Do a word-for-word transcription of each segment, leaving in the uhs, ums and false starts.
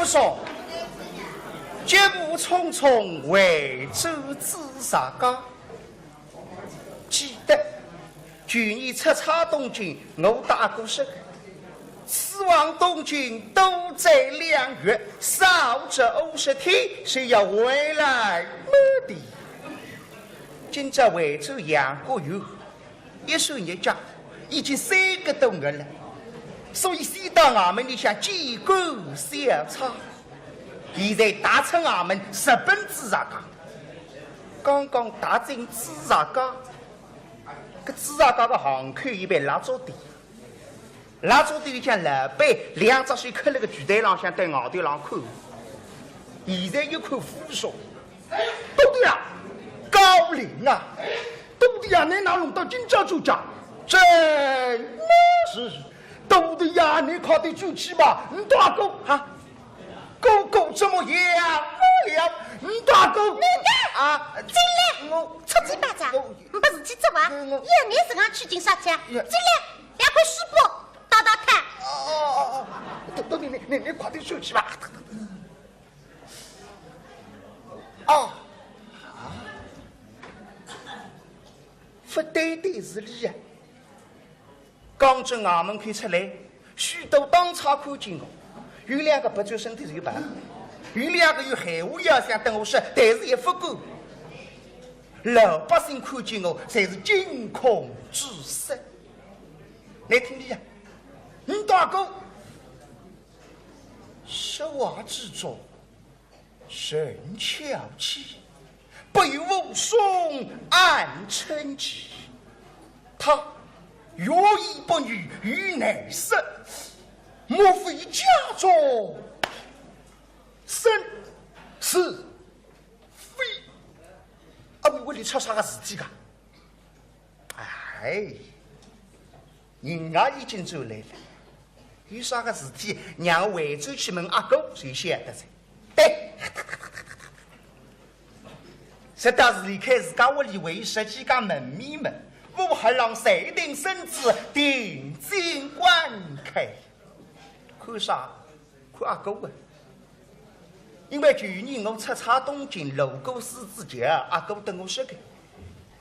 说，脚步匆匆回转紫石街。记得，去年出差东京，我搭阿哥说个，此往东京多则两月，少则五十天，是要回来没的。今朝回转阳谷县， 一算日脚，已经三个多月了，所以先到衙门里向见过小差。现在踏出衙门，直奔紫石街。刚刚踏进紫石街，搿紫石街个巷口有爿蜡烛店，蜡烛店里向老板两只手扣辣个柜台浪向，对外头浪看。现在一看武松，哎，都对啊，高林啊！ 都头呀，你哪弄到今朝转家？真是，都头呀，你快点转去吧，你大哥啊，哥哥怎么样了？你大哥，你啊，进来，我出去吧，咋？我没事体做啊？我要你身上去进啥去啊？进来，两块书包，倒倒看。哦哦哦，都都你你你你快点转去吧。哦。 勿对对是俚呀。刚从衙门口出来，许多当差看见我，有两个别转身体是有白，有两个有闲话要想搭我说，但是也勿敢。老百姓看见我，侪是惊恐之色。来听俚呀，你大哥说话之中 神巧计，不由武松暗称奇。他欲言不语语难伸，莫非家中生是非？阿妹，屋里出啥个事体个？哎，人家已经转来了。 有啥个事体，让我回转去问阿哥就晓得哉。对，实在是离开自家屋里为十几家门面么，武二郎站定身子，定睛观看。看啥？看阿哥啊！因为去年我出差东京，路过狮子桥，阿哥搭我说个，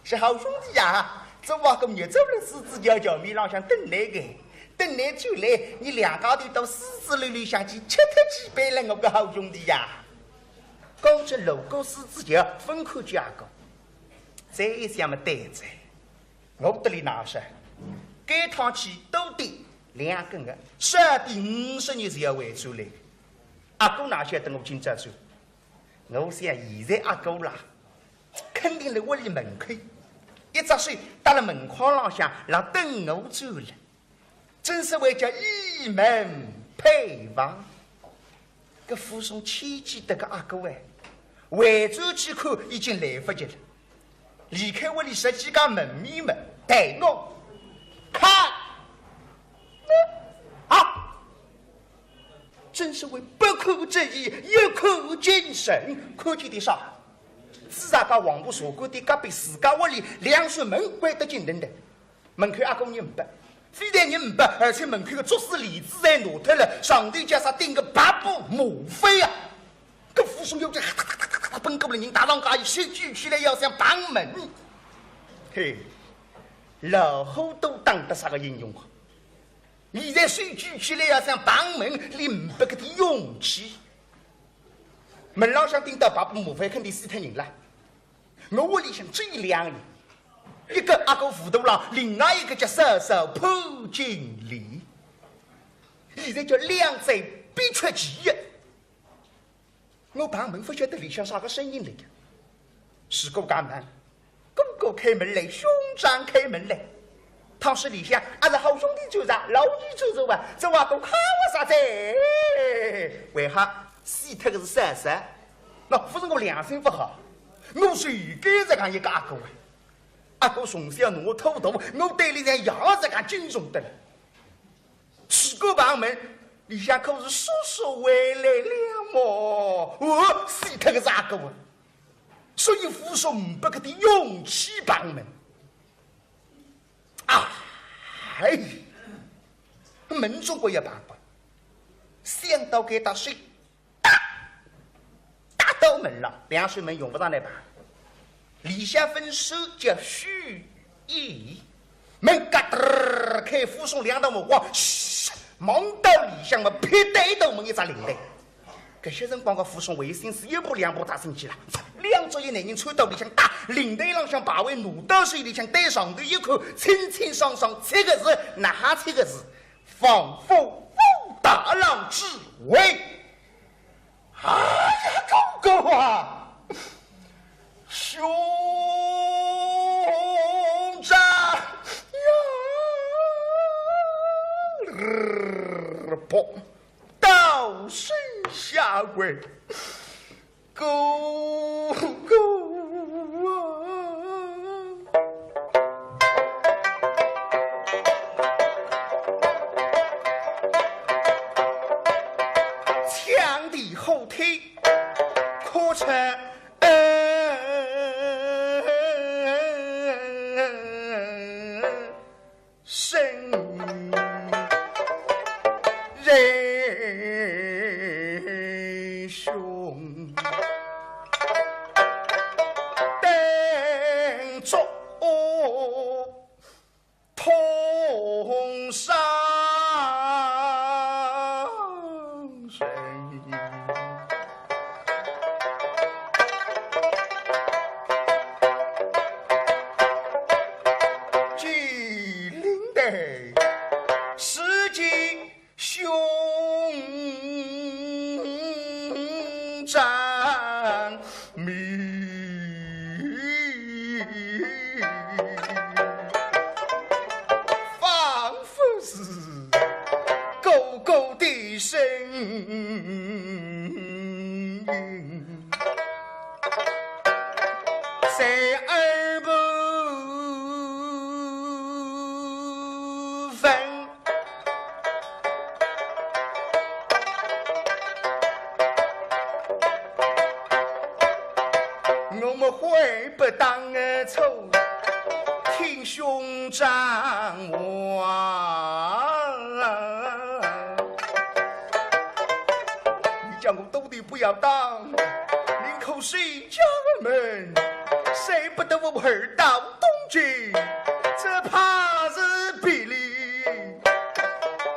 是好兄弟呀，昨晚个日走了狮子桥，桥面浪向等来个，等来转来，伲两家头到狮子楼里向去吃脱几杯了，我个好兄弟呀。刚正路过狮子桥，勿看见阿哥，再一想么对哉，我搭俚哪说，该趟去多点两个月，少点五十日是要回转来个。阿哥哪晓得我今朝转？ 我想现在阿哥啦，肯定辣屋里门口，一只手搭辣门框浪向，辣等我转了。正所谓叫倚门盼望。搿武松牵记得个阿哥哎，回转去看已经来勿及了。离开屋里十几家门面么，抬头看，啊！ 正所谓不可得已，一可惊神。看见点啥？紫石街黄布茶馆店隔壁自家屋里两扇门关得紧腾腾，门口阿哥人勿，非但人勿，而且门口个竹丝帘子侪拿脱了，上头叫啥钉个白布麻飞啊！搿武松有点哈哒哒哒哒哒奔过来，人踏上街沿，手举起来要想碰门。嘿，老虎都打得杀个英雄啊！ 现在手举起来要想碰门，俚呒拨搿点勇气。门浪向钉到白布麻飞，肯定死脱人了。我屋里向只有两人，一个阿哥武大郎，另外一个叫嫂嫂潘金莲。现在叫两者必出其一。 我碰门勿晓得里向啥个声音来个。如果讲门，哥哥开门来，兄长开门来，倘使里向阿是好兄弟转场，老二转场啊，这话都吓我啥哉？为啥？死脱个是嫂嫂，那勿是我良心勿好，我是有该这样一个阿哥啊。阿哥从小拿我拖大，我对俚像爷这样敬重得了。 如果碰门，里向可是叔叔回来了么？哦，死脱个是阿哥啊！所以武松呒拨搿点勇气碰门。啊，哎，门总归要碰个。想到该搭手，道门了，两扇门用勿着来碰。里向分扇叫虚掩，门嘎噔儿开，武松两道目光，嘘，望到里向么，撇对一道门一只灵台。搿歇辰光个武松为心思一步两步踏进去了，两只一男人窜到里向，搭灵台浪向牌位拿到手里向，对上头一看，清清爽爽七个字，哪哈七个字？防夫武大郎之威。哎呀，哥哥啊，兄长呀，不，倒身下跪，哥哥啊。抢地后退，可称恩生仁兄，等着。同上人。麒麟台，世间 兄长命，仿佛是哥哥的身影。 在耳旁分。我们悔不当初，听兄长话。你叫我都 不要当，宁可随家门，谁不得我儿到东京，只怕是比邻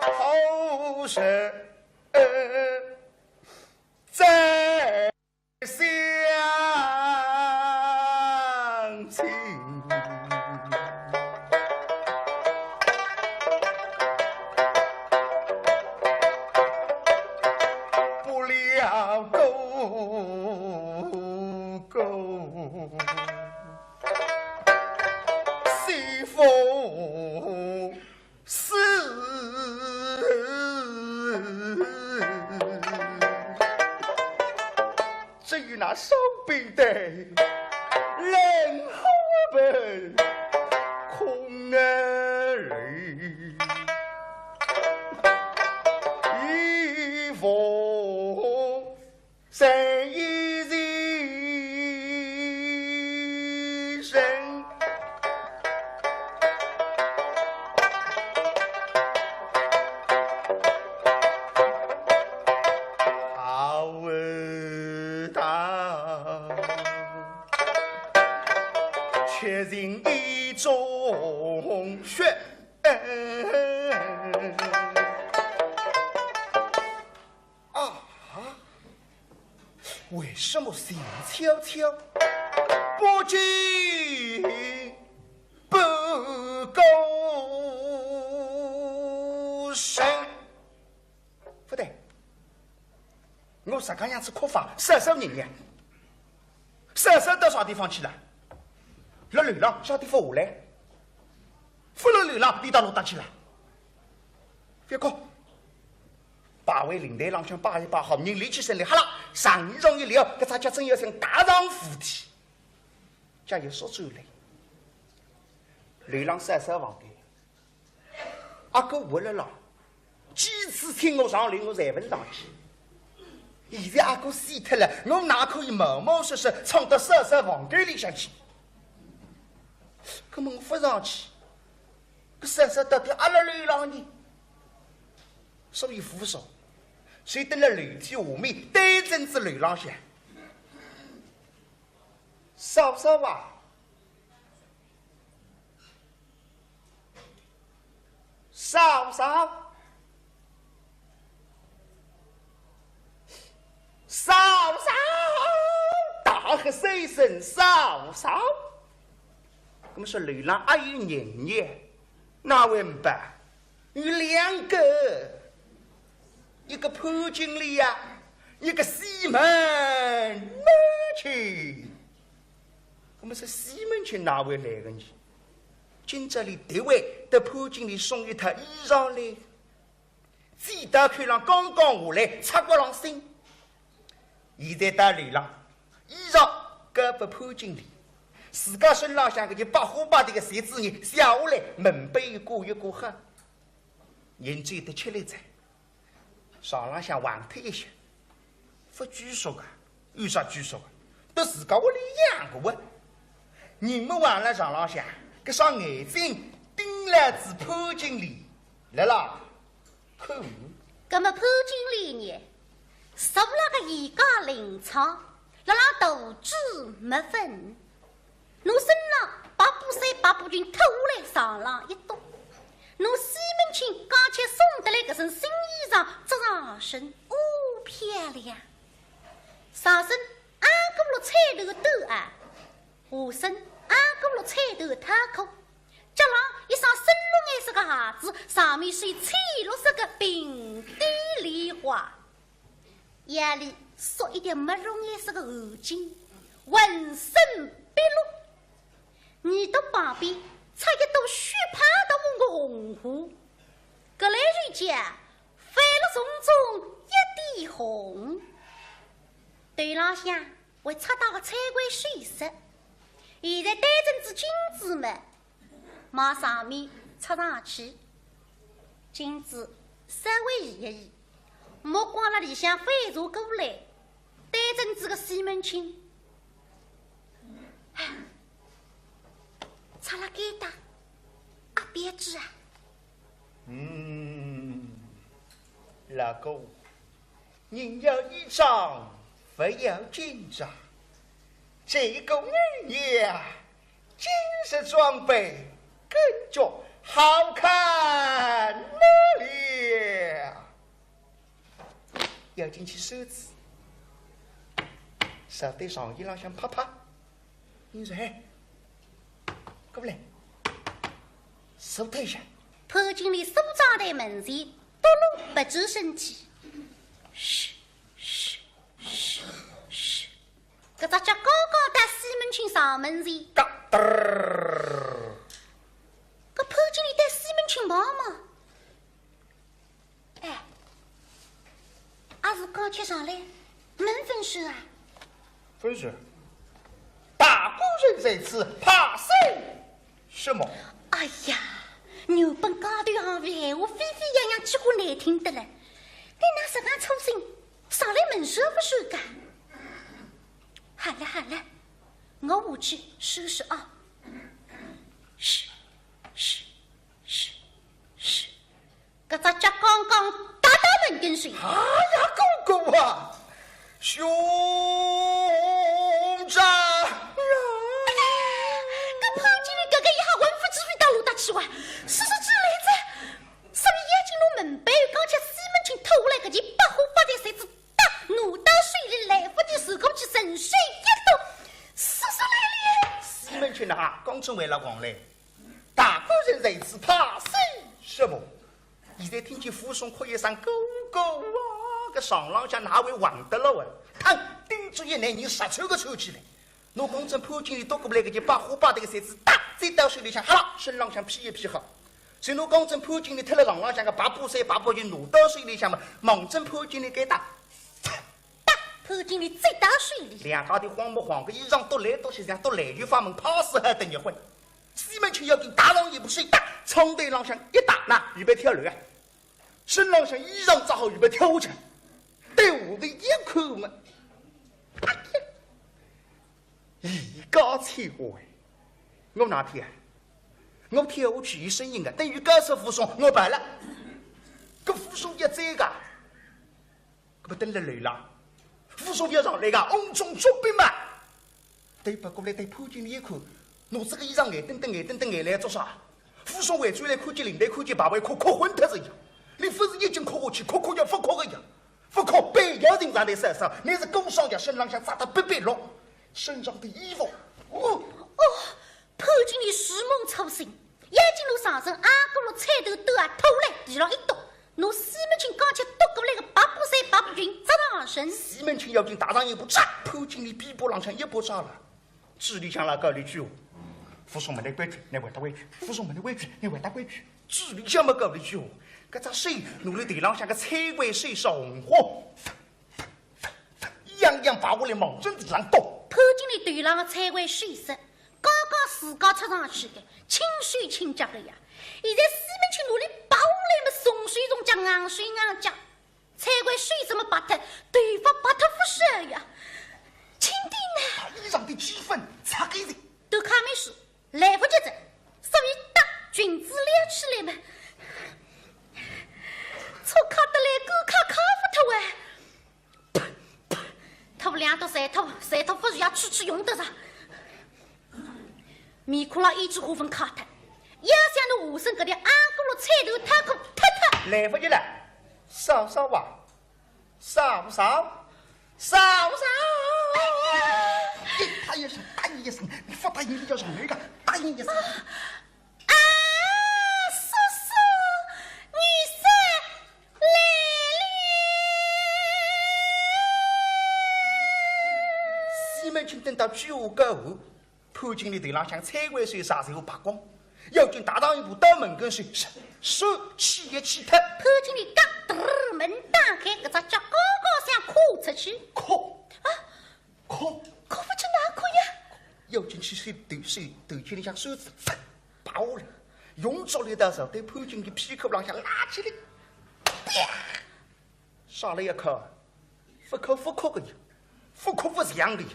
后舍再相亲。 不了哥哥，媳妇死人。 只有那双臂的冷火盆空而立，一封谁一人。 好味道，却尽一种血。啊，为什么静悄悄，不见 不够神。不对，我啥个样子哭法，啥啥人呀？啥啥到啥地方去了？辣楼浪，晓得勿下来？勿辣楼浪，伊到哪搭去了？覅哭，摆回灵台浪向摆一摆好，人立起身来，哈啦，上衣裳一撩，搿只脚真要像踏上扶梯。 脚又缩转来。楼浪嫂嫂房间，阿哥活了啦，几次请我上来，我侪勿上去。现在阿哥死脱了，我哪可以冒冒失失闯到嫂嫂房间里向去？搿么我勿上去，搿嫂嫂到底阿辣楼浪呢？ 所以武松就蹲辣楼梯下面对准仔楼浪向。嫂嫂啊，嫂嫂，嫂嫂，大喝三声嫂嫂。那么说楼浪阿有人呢，哪会没？有两个，一个潘金莲呀，一个西门庆。 那么是西门庆哪会来个呢？今朝俚特为得潘金莲送一套衣裳来，搿道口浪刚刚下来，擦过浪身。现在到楼浪，衣裳交拨潘金莲，自家身浪向搿件百花百蝶个绸子呢，卸下来，门背一挂一挂好。人走得吃力哉， 床浪向横脱一歇，勿拘束个，有啥拘束个？搭自家屋里一样个哇。人么横勒床浪向，搿双眼睛盯牢仔潘金莲，辣辣看。葛么潘金莲呢，坐辣个椅架临窗，辣辣度指墨粉。 拿身浪白布衫、白布裙脱下来床浪一搭，拿西门庆刚才送得来搿身新衣裳着上身，哦，漂亮！上身暗咕绿彩头个短袄，下身暗咕绿彩头个套裤，脚浪一双深绿颜色个鞋子，上面是翠绿色个平底梨花。 腰里束一条墨绿颜色个汗巾，浑身碧绿。耳朵旁边插一朵血泡大红个红花，搿来就叫，翻了丛中一点红。头浪向还插戴个翠冠首饰，现在对准仔镜子么， 望上面插上去，镜子稍微移一移，目光辣里向反射过来，对准仔个西门庆。哎，插辣该搭，阿标致啊。嗯，老哥， 人要衣装，佛要金装。这个女娘，今日装扮更觉好看了。要紧去收拾，手对上衣浪向拍拍， 你说，嘿，过来，手推一下。潘金莲梳妆台门前，嘟噜不吱声气。嘘，嘘，嘘，嘘。搿只脚刚刚到西门庆床门前，嘎噔儿。搿潘金莲对西门庆望望， 哎，阿是刚吃上来，门勿闩啊？勿闩。大官人在此，怕谁什么？哎呀，原本街头巷尾闲话沸沸扬扬，几化难听得了。你哪实梗粗心，上来门闩勿闩个？好了好了，我下去收拾啊。嘘，嘘，嘘，嘘。 搿只脚刚刚踏到门跟前。哎呀，哥哥啊，兄长啊！搿潘金莲搿个一吓，魂飞魄飞到楼搭去哇，叔叔之来哉！所以眼睛拿门板刚才西门庆脱下来搿件百花百蝶衫子，搭拿到手里，来不及收过去，顺手一夺，叔叔来了。西门庆哪，刚正回了房来。 大官人在此，怕谁什么？现在听见武松哭一声“哥哥啊”，搿床浪向哪会横得了啊？嘡，盯住一难，人实梗个窜起来。拿刚正潘金莲夺过来搿件百花百蝶个衫子，哒，塞到手里向，好了，身浪向披一披好。所以拿刚正潘金莲脱了床浪向个白布衫、白布裙拿到手里向嘛，望准潘金莲该搭，哒，潘金莲塞到手里。两家头慌么慌个，衣裳夺来夺去，像夺篮球法门，啪死还等一会。 西门庆要紧踏上一步，手搭窗台浪向一搭，那预备跳楼啊！身浪向衣裳着好，预备跳下去。对下头一看嘛，哎呀，一个机会，我哪跳啊？我跳下去有声音啊，等于告诉武松我跑了。搿武松要追个， 搿么蹲辣楼浪，武松覅上来个，瓮中捉鳖嘛。对勿过来对潘金莲一看，拿仔个衣裳眼瞪瞪眼瞪瞪眼来做啥？武松回转来看见林黛，看见白绯哭，哭昏脱仔呀。伊勿是已经哭下去，哭哭要勿哭个呀。勿哭，板要定上来啥啥，乃是姑少爷身浪向扎得必必落，身上的衣服，哦，哦，潘金莲如梦初醒，眼睛里向上身，阿骨碌菜头都啊拖来地浪一倒，拿西门庆刚才夺过来个白布衫、白布裙扎上身。西门庆要紧踏上一步，嚓，潘金莲臂膊浪向一把抓牢。嘴里向啦讲了一句话：“武松问倷规矩，倷回答规矩；武松问倷规矩，倷回答规矩。”嘴里向么讲了一句话，搿只手拿了头浪向个翠桂水上花，样样拔下来望准地浪倒。潘金莲头浪个翠桂水色，刚刚自家插上去个，轻手轻脚个呀。现在西门庆拿伊拔下来么，重手重脚，硬手硬脚，翠桂水色么拔脱，头发拔脱勿少呀。轻点呢。把衣裳的脂粉擦干净。都看没事，来勿及哉，所以搭裙子撩起来么，粗揩得来，干揩揩勿脱哎。 吐两吐，馋吐，馋吐勿是也吹吹用得着。面孔浪胭脂花粉揩脱，要想拿下身搿条阿骨碌菜头套裤脱脱，来勿及了。嫂嫂啊，嫂嫂，嫂嫂！哎呀！应他一声，答应一声，你不答应你叫什么一个？答应一声。啊，叔叔，女婿 来哩！西门庆等到九个五，潘金莲头浪向翠桂水啥时候拔光，要紧踏上一步到门跟首，手，手起也起脱。潘金莲嘎噔门打开，搿只脚刚刚想跨出去，跨啊，跨，跨勿出哪跨呀？要紧去手头手头颈里向手指，啪，拔下来，用足力道上对潘金莲屁股浪向拉起来，啪！ 啥了一口，勿哭勿哭个呀，勿哭勿像个呀，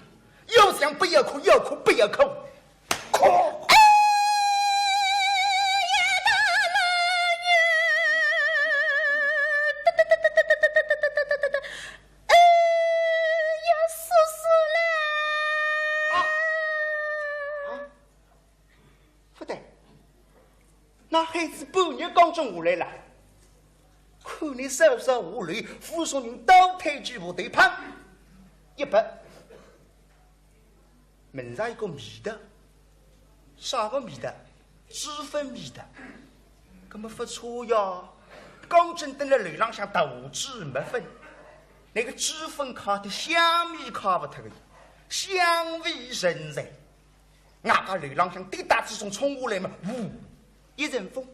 要像不要哭，要哭不要哭，哭！哎呀，大老爷！哎呀，叔叔嘞！啊，啊，勿对， 那孩子半日刚正下来了，看你嫂嫂下来，武松人倒退几步，对旁一别，闻着一个味道，啥个味道？脂粉味道。搿么勿错呀，刚正蹲辣楼浪向大脂抹粉，那个脂粉揩脱，香味揩勿脱个，香味仍在。 外加楼浪向滴答之中冲下来嘛，呼，一阵风，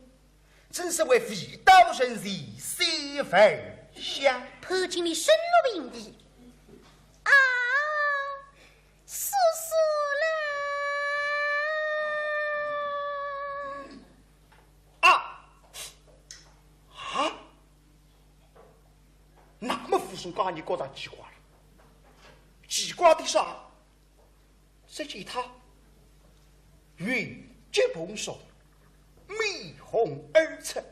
真是为味道人人三分香。潘金莲身落平地，啊，叔叔啦！啊，啊，那么武松刚刚觉着奇怪了，奇怪的啥？ 只见他云髻蓬松，面红耳赤，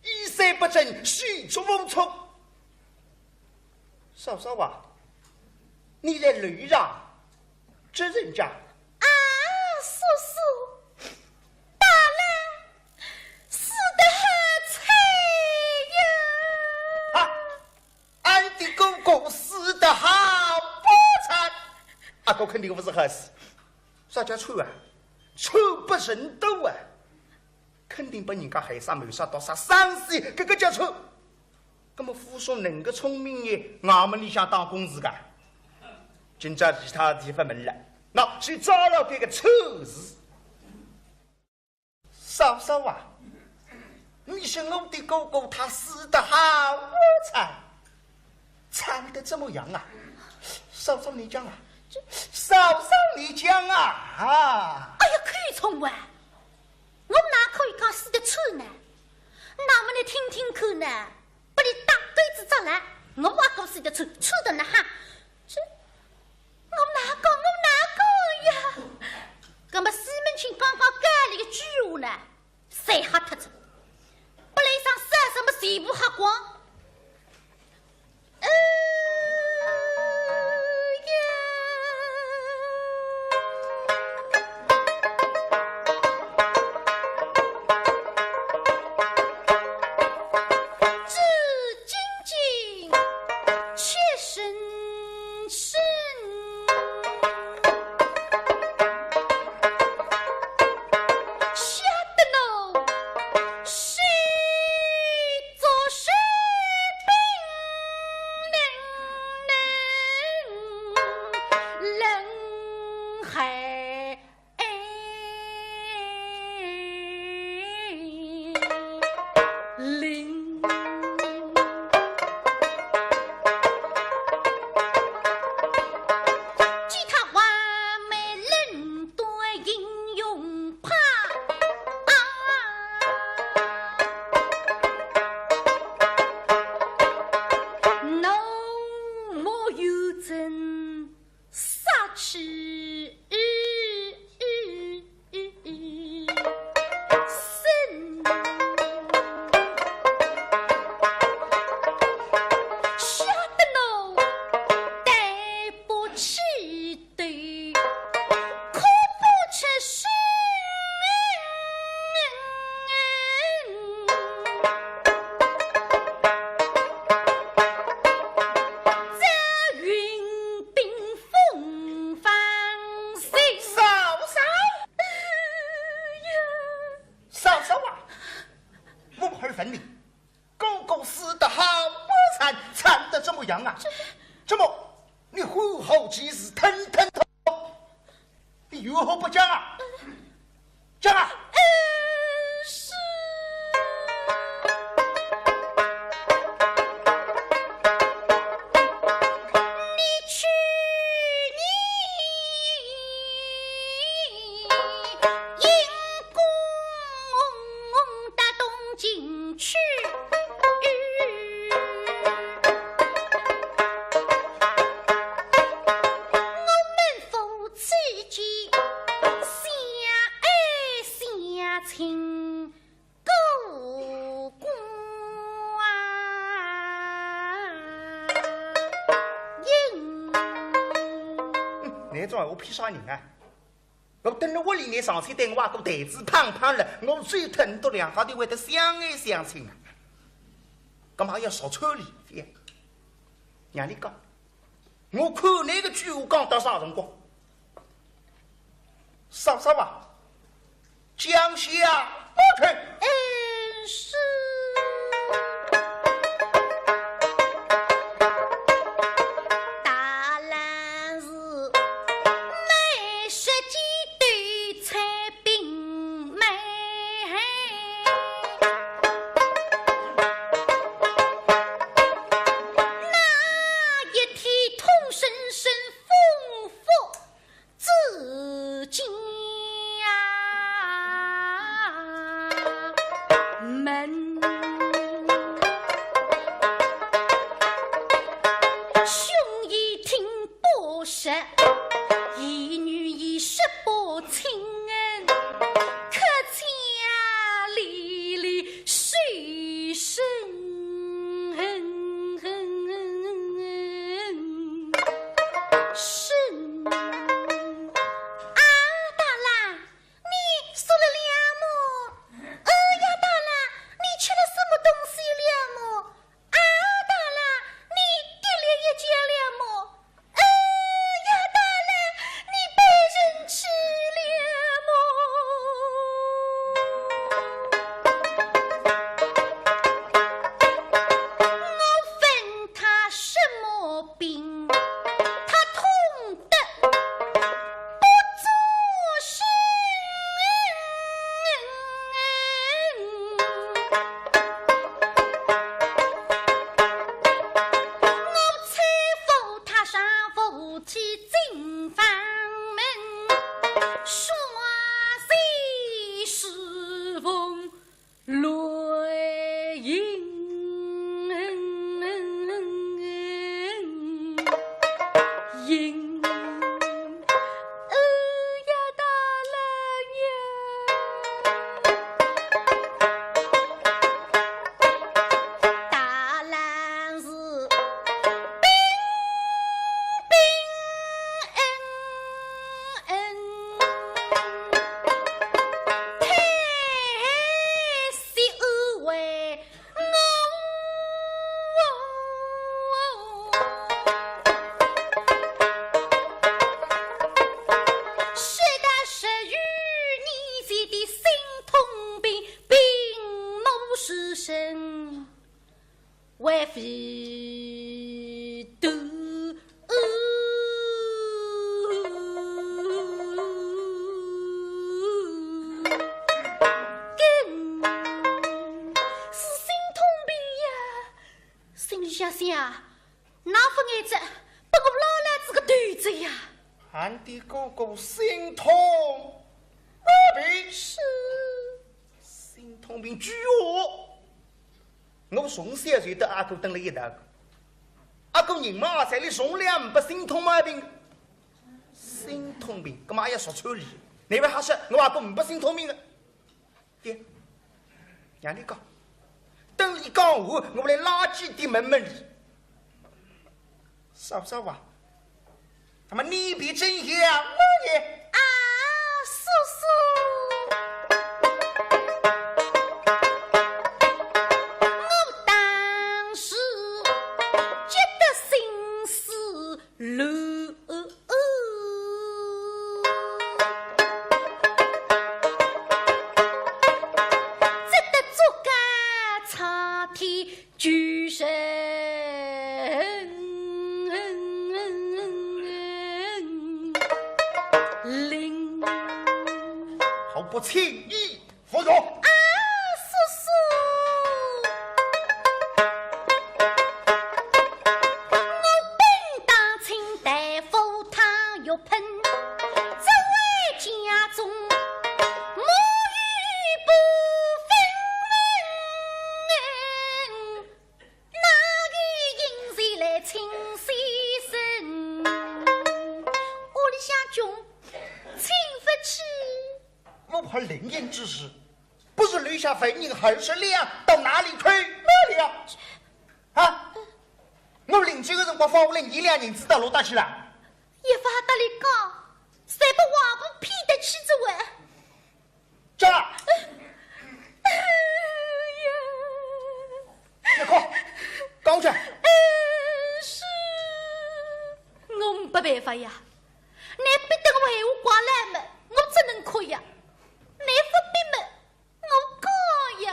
衣衫不整，手足无措。嫂嫂啊，你来楼上，这人家……啊，叔叔，罢了，死得好惨呀！啊， 俺的哥哥死得好不惨。阿哥肯定勿是好死，啥叫惨啊？惨不忍睹啊！肯定拨人家害杀、谋杀、盗杀、伤死，搿个叫惨。葛么武松能个聪明人，衙门里向当公事个，今朝其他地方问了，那就照牢搿个惨字。 嫂嫂啊，你说我的哥哥他死得好惨，惨得怎么样啊？嫂嫂你讲啊，嫂嫂你讲啊！啊！哎呀，口冲啊！我哪可以讲死得惨呢？那么你听听看呢？ 拨伊打对子着了，我阿哥死得惨，惨得哪哈？这，我哪讲，我哪讲呀？葛么西门庆刚刚讲了一句话呢，侪吓脱仔，拨伊一声啥什么全部吓光。哎呀！真杀气森。吓得我胆不起斗，哭不出声。 嫂嫂！嫂嫂啊，我们还问你，哥哥死得好不惨，惨得怎么样啊？怎么，你后后继子，吞吞吐吐，你有何不讲啊？讲啊！嗯，是。你去年因公到东京去，我们夫妻间相爱相亲。 过光阴。嗯，侬种闲话骗啥人啊？我蹲辣屋里，侬上去对我阿哥台子碰碰了，我最疼得两家头会得相爱相亲啊？干嘛要说错哩？非要让你讲，我看侬搿句话讲到啥辰光？ 嫂嫂啊，讲下不成？嗯，是。大郎是卖十几斗采饼卖，那一天痛生生风腹 之家门。兄已听不识，义女已识不清，客家里里水深 深。啊，大郎，你受了凉么？哎呀，大郎，你吃了什么东西了么？啊，大郎，你跌了一跤了么？哎呀，大郎，你被人欺了么？ 我问他什么病，他痛得不作声。我搀扶他上扶梯进房门，双膝侍奉 来迎迎。哎呀，大郎呀！大郎是冰冰恩恩，太息安慰 我。说到十余年前的心痛病，病魔缠身，还未得。 根是心痛病呀。心里想想啊，哪副眼子，拨我老老子个头子呀。俺的哥哥心痛毛病？是。心痛病居我，我从小就搭阿哥蹲了一道。阿哥人嘛，在里从来没心痛毛病。心痛病，干嘛要说出来？你们还是我阿哥没心痛病的。爹，让你讲，等你讲完，我来拉起点门门里。嫂嫂啊，那么你比真相我也。啊，叔叔，我当时急得心思乱，急得足够苍天 举神灵。好不情义，服从。啊，叔叔，我本当请大夫汤药盆，只为家中母女不分明。 哪有闲钱来请先生？屋里向穷，请不起。我怕临行之时，不是留下纹银二十两，到哪里去买了？啊？我临走的辰光放我了二两银子到哪搭去了？一发搭里讲，侪拨王婆骗得去之外。 这，哎呀，别哭，讲去。哎，是，我没办法呀，你逼得我闲话讲来么，我只能哭呀，你不逼么，我讲呀。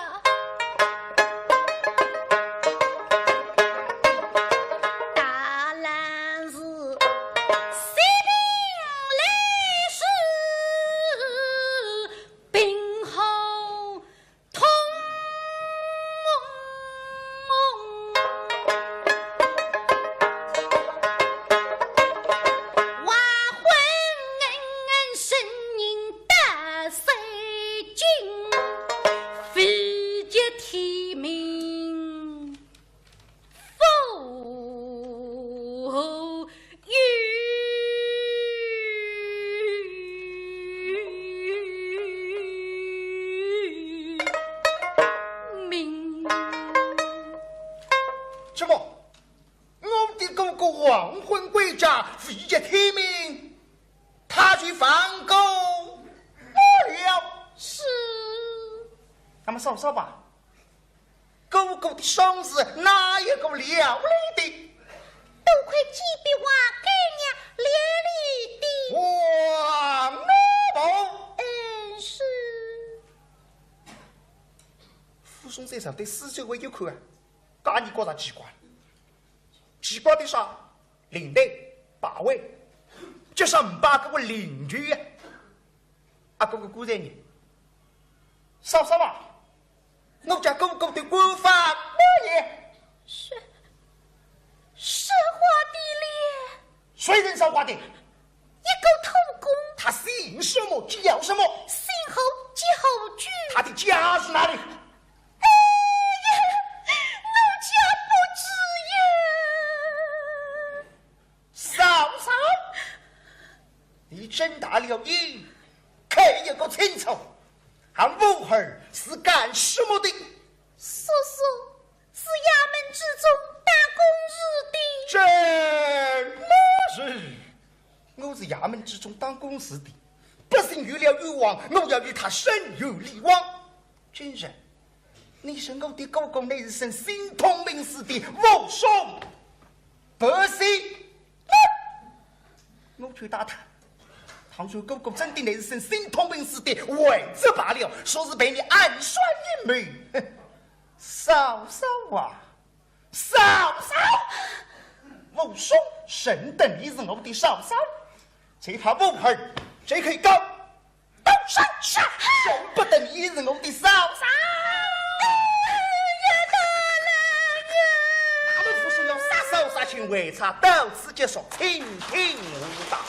大人是，性病来时， 病好痛。还魂神人得三更，未及天明。 怎么，我们的哥哥黄昏归家，未及天明，他就亡故了？是。那么嫂嫂吧， 哥哥的丧事哪一个料理的？多亏隔壁王干娘料理的。王阿婆。嗯，是。武松再朝对四周围一看啊，搿你觉着奇怪。奇怪的啥？ 灵台、牌位，就是没摆过灵柩呀。啊，哥哥过来呢。嫂嫂啊，我家哥哥的官方么耶？是，是花的咧。谁人烧花的？一个土工。他姓什么？叫什么？姓何，叫何举。他的家住哪里？ 哎呀，奴家不知呀。嫂嫂，你睁大了眼，看一个清楚，俺武二是干什么的？叔叔，是衙门之中当公事的。真么是，我是衙门之中当公事的，百姓有了冤枉，我要与他伸冤理枉。 今日，你说我的哥哥乃是生心痛病死的，武松不信。我去打探，倘若哥哥真的乃是生心痛病死的，还则罢了，说是被你暗算阴谋。哼，嫂嫂啊，嫂嫂！武松认得你是我的嫂嫂，只怕武二这口刀 刀上杀，认不得你是我的嫂嫂。哎呀，大老爷！那么武松要杀嫂杀亲，会差到此结束，请听下档。